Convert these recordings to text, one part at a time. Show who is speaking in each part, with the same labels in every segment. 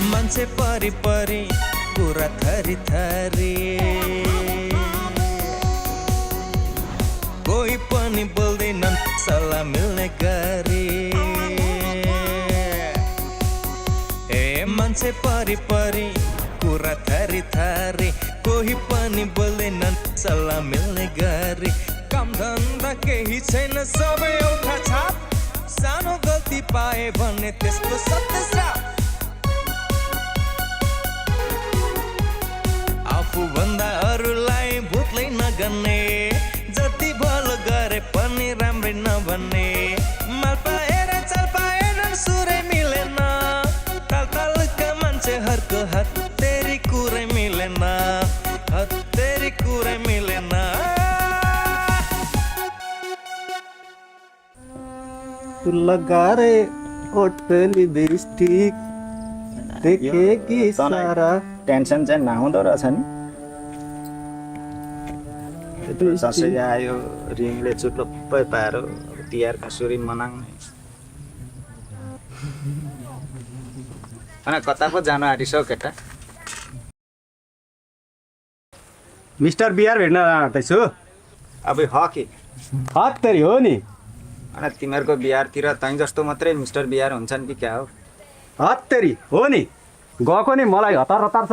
Speaker 1: मान्छे परी परी कुरा थरी थरी कोही पनि बोल्दैनन् सल्लाह मिल्ने गरी ए मान्छे परी परी कुरा थरी थरी कोही पनि बोल्दैनन् सल्लाह मिल्ने गरी काम धन्दा केही छैन सबै एउटा छाप सानो गल्ती पाए भने त्यसको सत्य श्राप आफूभन्दा अरूलाई भुत्लै नगर्ने जति भलो गरे पनि राम्रै नभन्ने माल पाएर चाल पाएन सुरै मिलेन तालका मान्छेहरूको हत्तेरी कुरै मिलेन हत्तेरी कुरै मिलेन
Speaker 2: तू लगा रे होटल लिपस्टिक देखेगी सारा
Speaker 3: टेन्सन चाहिँ नहुँदो रहेछ नि दसैँ आयो रिङले चुटुप्पै पारो तिहारको सुरी मनाउने अनि कता पो जानु आँटिसक्यो केटा
Speaker 2: मिस्टर बिहार भेट्न आँट्दैछु
Speaker 3: अब ह कि
Speaker 2: हत्तेरी हो नि
Speaker 3: अनि तिमीहरूको बिहारतिर तैँ जस्तो मात्रै मिस्टर बिहार हुन्छन् कि क्या हो
Speaker 2: हत्तेरी हो नि गएको नि मलाई हतार हतार छ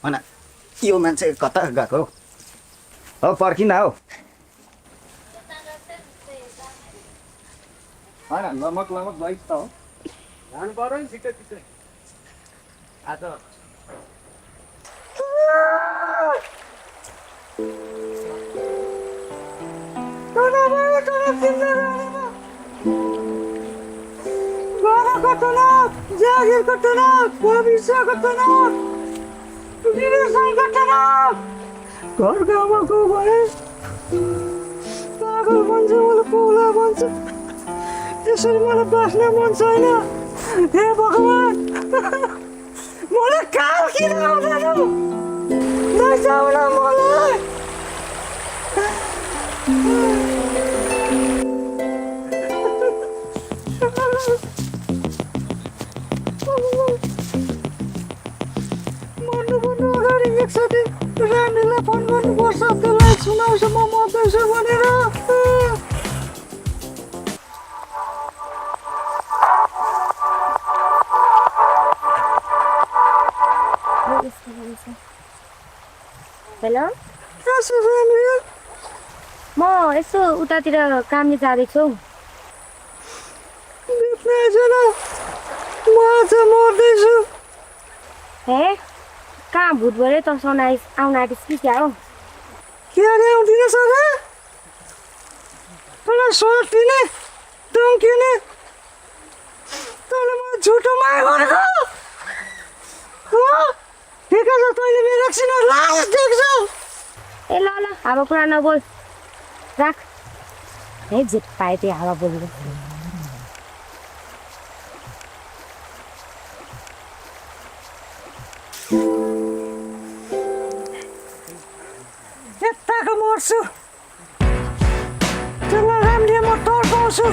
Speaker 3: अनि यो मान्छे कता गएको हो पर्खिन हौ होइन लमक लमक गइस त हो
Speaker 2: जानु पर्यो नि छिट्टै छिट्टै
Speaker 3: आज
Speaker 2: जागिरको टनक भविष्यको टनक निवेशनको टनक घर गाउँमा गयो भने पागल भन्छ मलाई पौला भन्छ त्यसरी मलाई बाँच्न मन छैन हे भगवान् मलाई काल किन आउँदैन नजाउन मलाई मर्नुभन्दा अगाडि एकचोटि रानीलाई फोन गर्नुपर्छ त्यसलाई सुनाउँछ म मर्दैछु भनेर
Speaker 4: हेलो म यसो उतातिर कामले जाँदैछु
Speaker 2: मर्दैछु
Speaker 4: हे कहाँ भूत भरे त आउन आँटिस् कि क्या हो
Speaker 2: के आउँदिन सर तँलाई सोच्दिने टङ्किने तँले मलाई झुटो माया गरेको ठिकै छ तैँले मेरो एकछिन लाज देख्छौ
Speaker 4: ए ल ल हावा कुरा नबोल राख है जे पाए त्यही हावा बोल्नु
Speaker 2: यताको मर्छु त्यसलाई राम्ररी म तर्काउँछु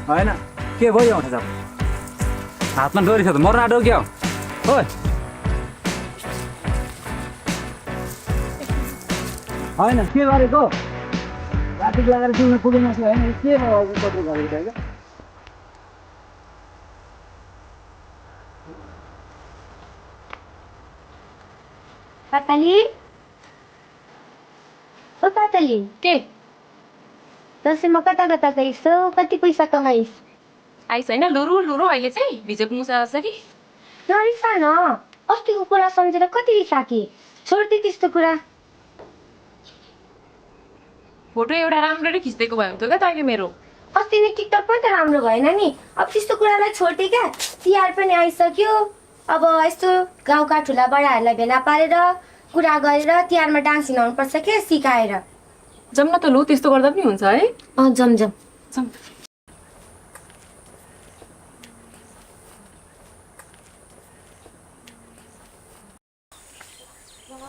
Speaker 5: होइन के भयो आउँछ जब हातमा डोरी छ त मर्न आँटो क्या हो होइन के गरेको ट्राफिक लगाएर जिउन पुगेन कि होइन के भयो कत्रो गरेको क्या
Speaker 4: पाताली ओ पाताली
Speaker 6: के
Speaker 4: दसैँमा कता कता गइसौ कति पैसा कमाइस्
Speaker 6: आइस होइन लुरु लुरु अहिले चाहिँ भिजेको मुसा आउँछ कि
Speaker 4: नरिसा न अस्तिको कुरा सम्झेर कति रिसाकी छोड्दै त्यस्तो कुरा
Speaker 6: फोटो एउटा राम्ररी खिच्दिएको भयो त क्या तैँले मेरो
Speaker 4: अस्ति नै टिकटक पनि त राम्रो भएन नि अब त्यस्तो कुरालाई छोड्दै क्या तिहार पनि आइसक्यो अब यस्तो गाउँका ठुला बडाहरूलाई भेला पारेर कुरा गरेर तिहारमा डान्स हिँडाउनुपर्छ क्या सिकाएर
Speaker 6: जम्न त लु त्यस्तो गर्दा पनि हुन्छ है
Speaker 4: जम जम
Speaker 6: जम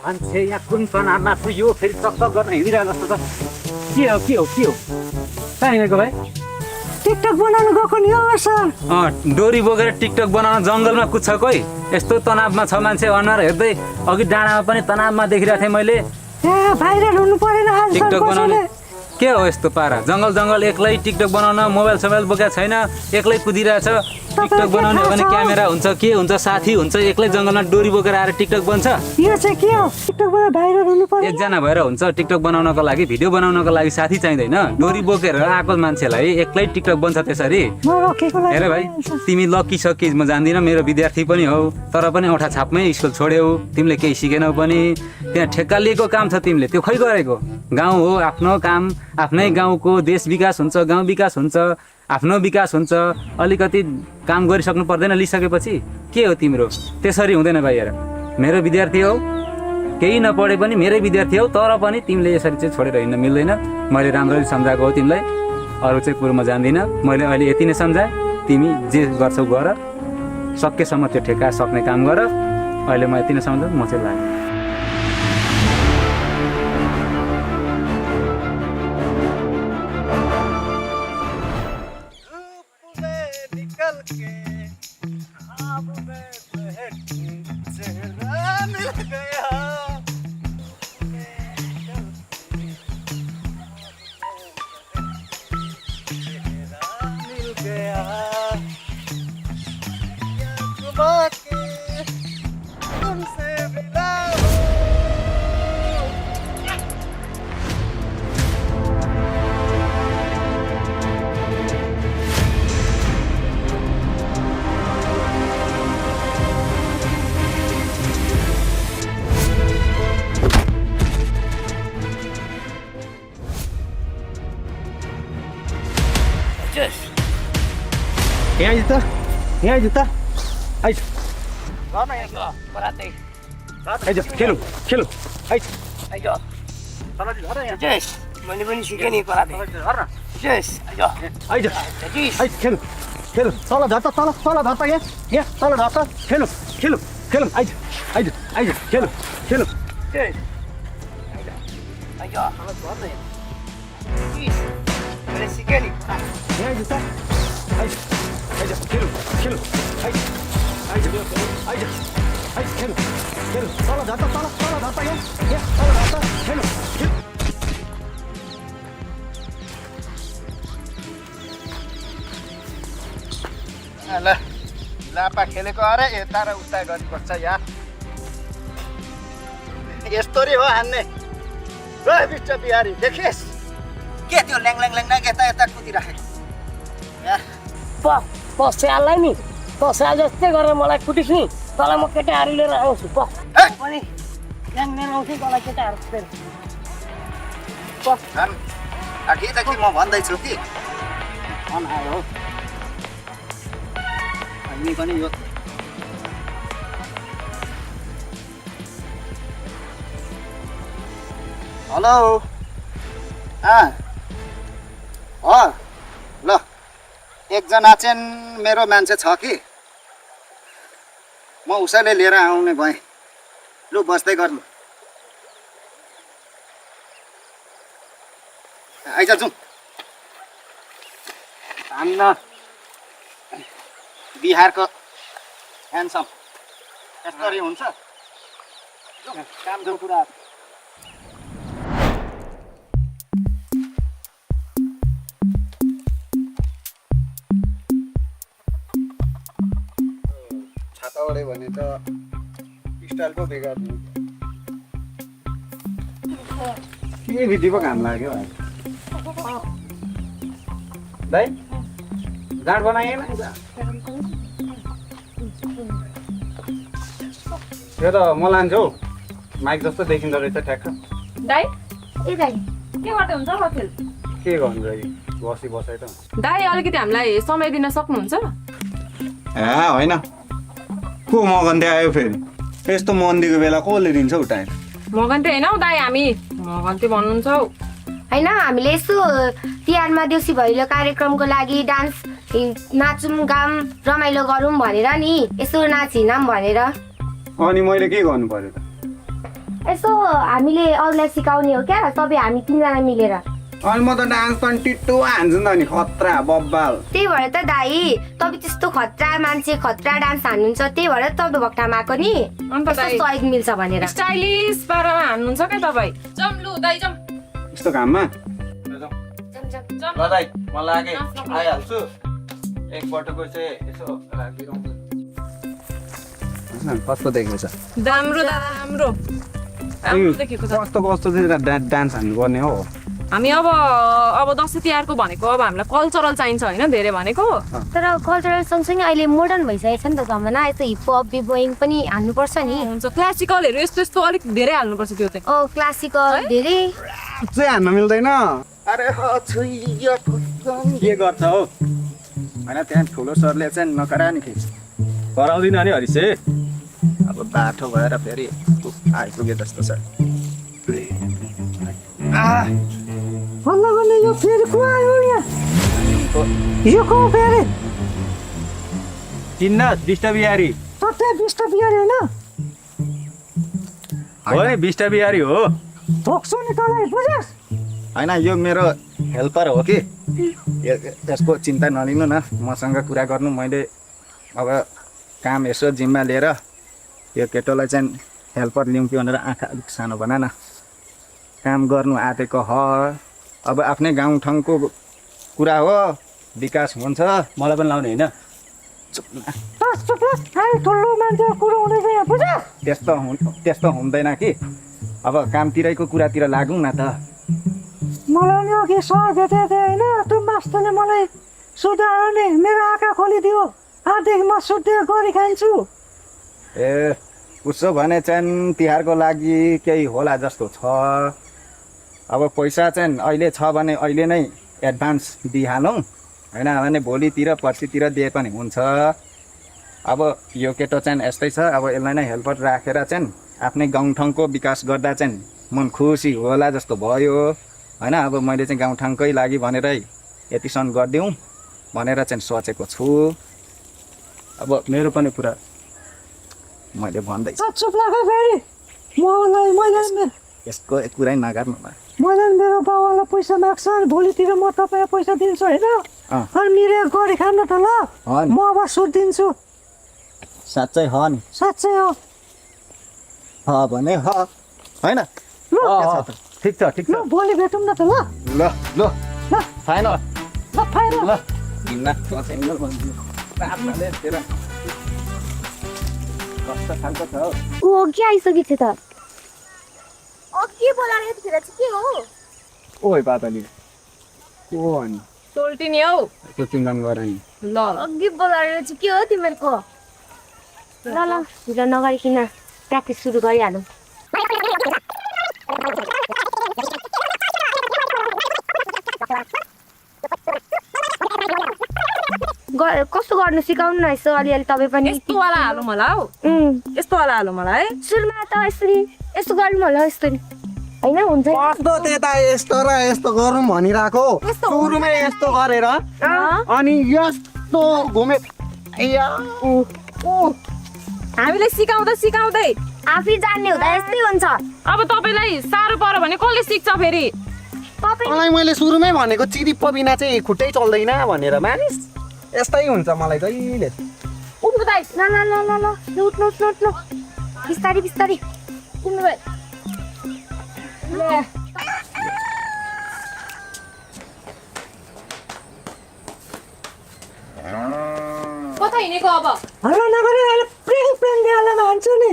Speaker 5: मान्छे यहाँ कुन पनामा छु यो फेरि टक्क गर्न हिँडिरहेको जस्तो त के हो कहाँ हिँडेको भाइ
Speaker 2: टिकटक बनाउनु गएको नि हो सर
Speaker 5: डोरी बोकेर टिकटक बनाउन जङ्गलमा कुद्छ कोही यस्तो तनावमा छ मान्छे अनुहार हेर्दै अघि डाँडामा पनि तनावमा देखिरहेको थिएँ मैले
Speaker 2: ए भाइरल हुनु परेन आज सर
Speaker 5: टिकटक बनाउने
Speaker 2: कसैले
Speaker 5: के हो यस्तो पारा जङ्गल एक्लै टिकटक बनाउन मोबाइल सोबाइल बोकेको छैन एक्लै कुदिरहेछ टिकटक बनाउने हो भने क्यामेरा हुन्छ के हुन्छ साथी हुन्छ एक्लै जङ्गलमा डोरी बोकेर आएर टिकटक बन्छ
Speaker 2: यो चाहिँ के हो टिकटकबाट भाइरल हुनु पर्यो
Speaker 5: एकजना भएर हुन्छ टिकटक बनाउनको लागि भिडियो बनाउनको लागि साथी चाहिँदैन डोरी बोकेर आएको मान्छेलाई एक्लै टिकटक बन्छ त्यसरी
Speaker 2: म रोकेको लागि
Speaker 5: हेर भाइ तिमी लकी सकिज म जान्दिनँ मेरो विद्यार्थी पनि हौ तर पनि औठा छापमै स्कुल छोड्यौ तिमीले केही सिकेनौ पनि त्यहाँ ठेक्का लिएको काम छ तिमीले त्यो खै गरेको गाउँ हो आफ्नो काम आफ्नै गाउँको देश विकास हुन्छ गाउँ विकास हुन्छ आफ्नो विकास हुन्छ अलिकति काम गरिसक्नु पर्दैन लिइसकेपछि के हो तिम्रो त्यसरी हुँदैन भाइ हेर मेरो विद्यार्थी हौ केही नपढे पनि मेरै विद्यार्थी हौ तर पनि तिमीले यसरी चाहिँ छोडेर हिँड्न मिल्दैन मैले राम्ररी सम्झाएको हो तिमीलाई अरू चाहिँ कुरो म जान्दिनँ मैले अहिले यति नै सम्झाएँ तिमी जे गर्छौ गर सकेसम्म त्यो ठेक्का सक्ने काम गर अहिले म यति नै सम्झाउँ म चाहिँ लाग्यो
Speaker 3: यहाँ जुत्ता आइज आइज खेलौँ खेलौँ आइज
Speaker 2: मैले पनि सिकेँ नि कराते
Speaker 3: आइज आइज खेलौँ खेलौँ तल झर्छ तल झर्छ यहाँ तल झर्छ खेलौँ खेलौँ खेलौँ आइज आइज आइज खेलौँ खेलौँ
Speaker 2: मैले सिकेँ नि
Speaker 3: यहाँ जुत्ता आइज आइज खेलौँ खेलौँ आइज आइज आइज आइज खेलौँ खेलौँ तल झर्छ तल झर्छ यहाँ तल झर्छ खेलौँ खेलौँ
Speaker 7: ल लापा खेलेको अरे यता र उता गर्नुपर्छ यार यस्तो रे हो हान्ने विष्ट बिहारी देखिस् के त्यो ल्याङ यता यता कुदिराखेको
Speaker 2: स्याललाई नि त स्याल जस्तै गरेर मलाई कुटिस् नि तँलाई म केटाहरू लिएर आउँछु पनि ल्याङ लिएर आउँछु तँलाई केटाहरू
Speaker 7: अघिदेखि म भन्दैछु कि
Speaker 3: आयो हामी पनि यो
Speaker 7: हेलो ल एकजना चाहिँ मेरो मान्छे छ कि म उसैले लिएर आउने भएँ लु बस्दै गर्नु आइज जाउँ हान्न बिहारको ह्यान्डसम यस्तरी हुन्छ कामको कुरा छातावडे भने त स्टाइल पो बिगार्नु के भित्री पो घाम लाग्यो भाइ गाड बनाएन यो त म लान्छु हौ माइक जस्तो देखिँदो रहेछ ठ्याक्क
Speaker 6: दाइ
Speaker 4: ए दाइ
Speaker 6: के गर्दै हुन्छ बफेल
Speaker 3: के गर्नु रही बसी बसाइ त
Speaker 6: दाइ अलिकति हामीलाई समय दिन सक्नुहुन्छ
Speaker 3: होइन को मगन्ते आयो फेरि यस्तो मन्दीको बेला कसले दिन्छ हौ टाइम
Speaker 6: मगन्ते होइन हौ दाइ हामी मगन्ते भन्नुहुन्छ हौ
Speaker 4: होइन हामीले यसो तिहारमा देउसी भैलो कार्यक्रमको लागि डान्स नाचौँ गाऊँ रमाइलो गरौँ भनेर नि यसो नाचिनाम भनेर
Speaker 3: अनि मैले के गर्नु पर्यो त
Speaker 4: यसो हामीले अरूलाई सिकाउने हो क्या सबै हामी 3 जना मिलेर
Speaker 3: अनि म त डान्स पनि टिट्टो हान्छु नि खतरा बब्बाल।
Speaker 4: त्यही भएर त दाई तपाईँ त्यस्तो खतरा मान्छे खतरा डान्स हान्नुहुन्छ त्यही भएर तपाईँ भक्टामा आएको नि
Speaker 6: अन्त दाइ
Speaker 4: सहयोग मिल्छ भनेर
Speaker 6: स्टाइलिस पारामा हान्नुहुन्छ क्या तपाईँ जम लु दाइ जम
Speaker 3: यस्तो काममा
Speaker 6: जम
Speaker 3: ल दाइ म लागे आइहाल्छु एकपटकको चाहिँ यसो राखिरहन्छु कस्तो देख्दैछ
Speaker 6: राम्रो राम्रो राम्रो देखेको छ
Speaker 3: कस्तो कस्तो चाहिँ डान्स हान्नुपर्ने हो
Speaker 6: हामी अब दसैँ तिहारको भनेको अब हामीलाई कल्चरल चाहिन्छ होइन धेरै भनेको
Speaker 4: तर कल्चरल सँगसँगै अहिले मोडर्न भइसकेको छ नि त जमाना यस्तो हिपहप बिबोइङ पनि हाल्नुपर्छ नि
Speaker 6: हुन्छ क्लासिकलहरू यस्तो यस्तो अलिक धेरै हाल्नुपर्छ त्यो चाहिँ
Speaker 4: क्लासिकल धेरै
Speaker 3: चाहिँ हान्न मिल्दैन अरे के गर्छ हो होइन त्यहाँ ठुलो सरले चाहिँ नकरा नि खिच कराउँदिन नि हरिसे अब बाटो भएर फेरि आइपुगे जस्तो छ
Speaker 2: भन्दा भन्ने यो फेरि को आयो यहाँ यो को फेरि
Speaker 3: चिन्न बिष्ट बिहारी
Speaker 2: सट्टै बिष्ट बिहारी होइन
Speaker 3: हो नि बिष्ट बिहारी हो
Speaker 2: ठोक्छु नि तँलाई बुझ्यस्
Speaker 3: होइन यो मेरो हेल्पर हो कि त्यसको चिन्ता नलिनु न मसँग कुरा गर्नु मैले अब काम यसो जिम्मा लिएर यो केटोलाई चाहिँ हेल्पर लिउँ कि भनेर आँखा अलिक सानो बना न काम गर्नु आँटेको ह अब आफ्नै गाउँठाउँको कुरा हो विकास हुन्छ मलाई पनि लाउने होइन
Speaker 2: ठुलो मान्छे कुरो हुँदैछ यहाँ बुझ्यस्
Speaker 3: त्यस्तो हुँदैन कि अब कामतिरैको कुरातिर लागौँ न त
Speaker 2: मलाई नि अघि सर भेटेको थिएँ होइन त्यो मास्टरले मलाई सुधार नि मेरो आँखा खोलिदियो आजदेखि म सुत्दै गरी खान्छु
Speaker 3: ए उसो भने चाहिँ तिहारको लागि केही होला जस्तो छ अब पैसा चाहिँ अहिले छ भने अहिले नै एडभान्स दिइहालौँ होइन भने भोलितिर पर्सितिर दिए पनि हुन्छ अब यो केटो चाहिँ यस्तै छ अब यसलाई नै हेल्पर राखेर चाहिँ आफ्नै गाउँठाउँको विकास गर्दा चाहिँ मन खुसी होला जस्तो भयो होइन अब मैले चाहिँ गाउँठाउँकै लागि भनेरै यतिसम्म गरिदिउँ भनेर चाहिँ सोचेको छु अब मेरो पनि कुरा मैले भन्दैछु
Speaker 2: चुप लाग फेरि मैले
Speaker 3: यसको कुरै नगर्नु
Speaker 2: मेरो बाबालाई पैसा माग्छ भोलितिर म तपाईँलाई पैसा दिन्छु होइन अनि मेरो गरी खानु त ल म अब सुट दिन्छु
Speaker 3: साँच्चै ह नि
Speaker 2: साँच्चै हो
Speaker 3: भने होइन ठिक छ
Speaker 2: ल भोलि भेटौँ न त ल
Speaker 3: ल ल
Speaker 2: ल
Speaker 3: फाइनल
Speaker 2: ल फाइनल
Speaker 3: ल कस्तो खालको छ हौ
Speaker 4: ऊ अघि आइसकेको थियो त अघि बोलाएर यतिखेर चाहिँ के हो
Speaker 3: ओइ पातली को अनि
Speaker 6: सोल्टी नि हौ
Speaker 3: त्यो चिन्तन गर नि
Speaker 6: ल
Speaker 4: अघि बोलाएर चाहिँ के हो तिमीहरूको ल ल ढिलो नगरिकन प्र्याक्टिस सुरु गरिहालौँ कस्तो गर्नु सिकाउनु न यसो अलिअलि तपाईँ पनि
Speaker 6: यस्तो वाला हालौँ होला हौ यस्तो वाला हालौँ होला है
Speaker 4: सुरुमा त यसरी यस्तो गर्नु होला यस्तरी होइन हुन्छ
Speaker 7: कस्तो त्यता यस्तो र यस्तो गरौँ भनिरहेको सुरुमै यस्तो गरेर अनि यस्तो घुमे
Speaker 6: हामीले सिकाउँदै सिकाउँदै
Speaker 4: आफै जान्ने हुँदा यस्तै हुन्छ
Speaker 6: अब तपाईँलाई साह्रो पर्यो भने कसले सिक्छ फेरि
Speaker 7: मलाई मैले सुरुमै भनेको चिरिप्प बिना चाहिँ खुट्टै चल्दैन भनेर मानिस यस्तै हुन्छ मलाई जहिले
Speaker 6: उठ्नु दाइ
Speaker 4: ल ल ल ल ल उठ्नु उठ्नु उठ्नु बिस्तारी बिस्तारी
Speaker 6: उठ्नु दाइ कता हिँडेको अब
Speaker 2: हल्ला नगरी अहिले प्रेङ प्रेङ दिएर हान्छु नि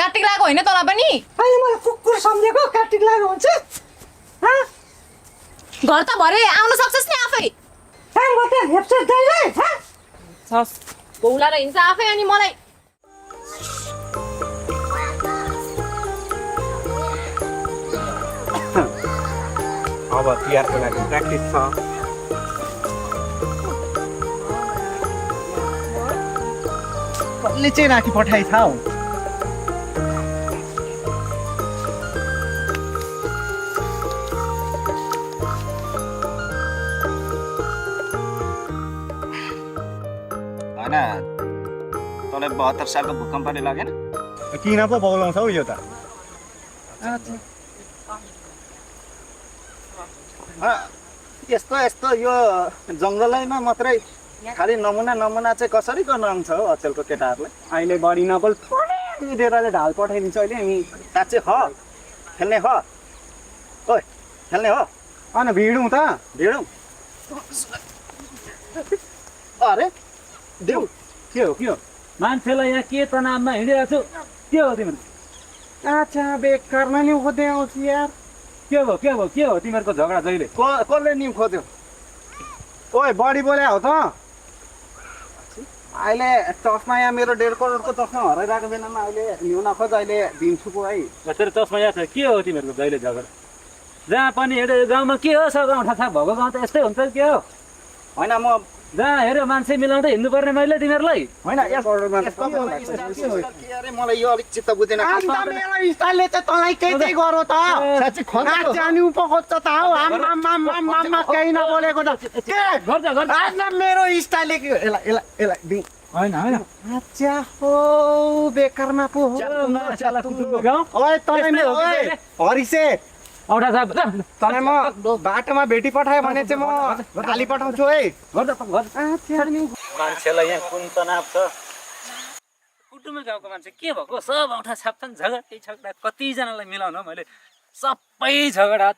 Speaker 6: कार्तिक लागेको होइन तँलाई पनि
Speaker 2: अहिले मलाई कुकुर सम्झेको कार्तिक लागु हुन्छ
Speaker 6: घर त भरे आउन सक्छस् नि आफै
Speaker 2: हेप्छ दाइले
Speaker 6: सस बौलाएर हिँड्छ आफै अनि मलाई
Speaker 3: अब तिहारको लागि प्र्याक्टिस छ
Speaker 7: कसले चाहिँ राखी पठाएछ हौ
Speaker 3: होइन तँलाई 72 सालको भूकम्पले लागेन
Speaker 7: किन पो बौलाउँछौ यो त यस्तो यस्तो यो जङ्गलैमा मात्रै खालि नमुना चाहिँ कसरी गर्न आउँछ हो अचेलको केटाहरूलाई?
Speaker 3: अहिले बढी नकल दिदीहरूले ढाल पठाइदिन्छ अहिले हामी
Speaker 7: साँच्चै खेल्ने ओइ खेल्ने हो
Speaker 3: अनि भिडौँ त
Speaker 7: भिडौँ अरे देऊ
Speaker 5: के हो मान्छेलाई यहाँ के तनावमा हिँडिरहेको छु के हो तिमीहरू
Speaker 3: अच्छा बेकारमा नि खोज्दै आउँछ यार
Speaker 5: के हो तिमीहरूको झगडा जहिले
Speaker 7: कसले निम खोज्यो?
Speaker 3: ओए बढी बोल्या हो त अहिले चस्मा यहाँ मेरो 1.5 करोडको चस्मा हराइरहेको बेलामा अहिले ल्याउन खोज अहिले दिन्छु पो है
Speaker 5: तेरो चस्मा याद छ के हो तिमीहरूको जहिले झगडा जहाँ पनि हेऱ्यो गाउँमा के हो सब औँठा भएको गाउँ त यस्तै हुन्छ के हो
Speaker 7: होइन म
Speaker 5: जहाँ हेऱ्यो मान्छे मिलाउँदै हिँड्नुपर्ने मैले तिमीहरूलाई
Speaker 7: होइन अरे मलाई यो अलिक चित्त बुझेन
Speaker 3: अन्त मेरो स्टाइलले चाहिँ तँलाई त्यही गरो त
Speaker 7: साँच्चै खोज्नु
Speaker 3: जानु पो खोज्छ त हौ आम्मा केही नबोलेको त आज मेरो स्टाइलले यसलाई दिउँ
Speaker 5: होइन
Speaker 3: अच्छा हो बेकारमा पो हो ओए तँलाई हरिसे
Speaker 5: औँठा छाप
Speaker 3: तँलाई म बाटोमा भेटी पठायो भने चाहिँ म गाली पठाउँछु है
Speaker 5: मान्छेलाई यहाँ कुन तनाव छ कुटुम्बे गाउँको मान्छे के भएको सब औँठा छाप्छन् झगडा कतिजनालाई मिलाउन मैले सबै झगडा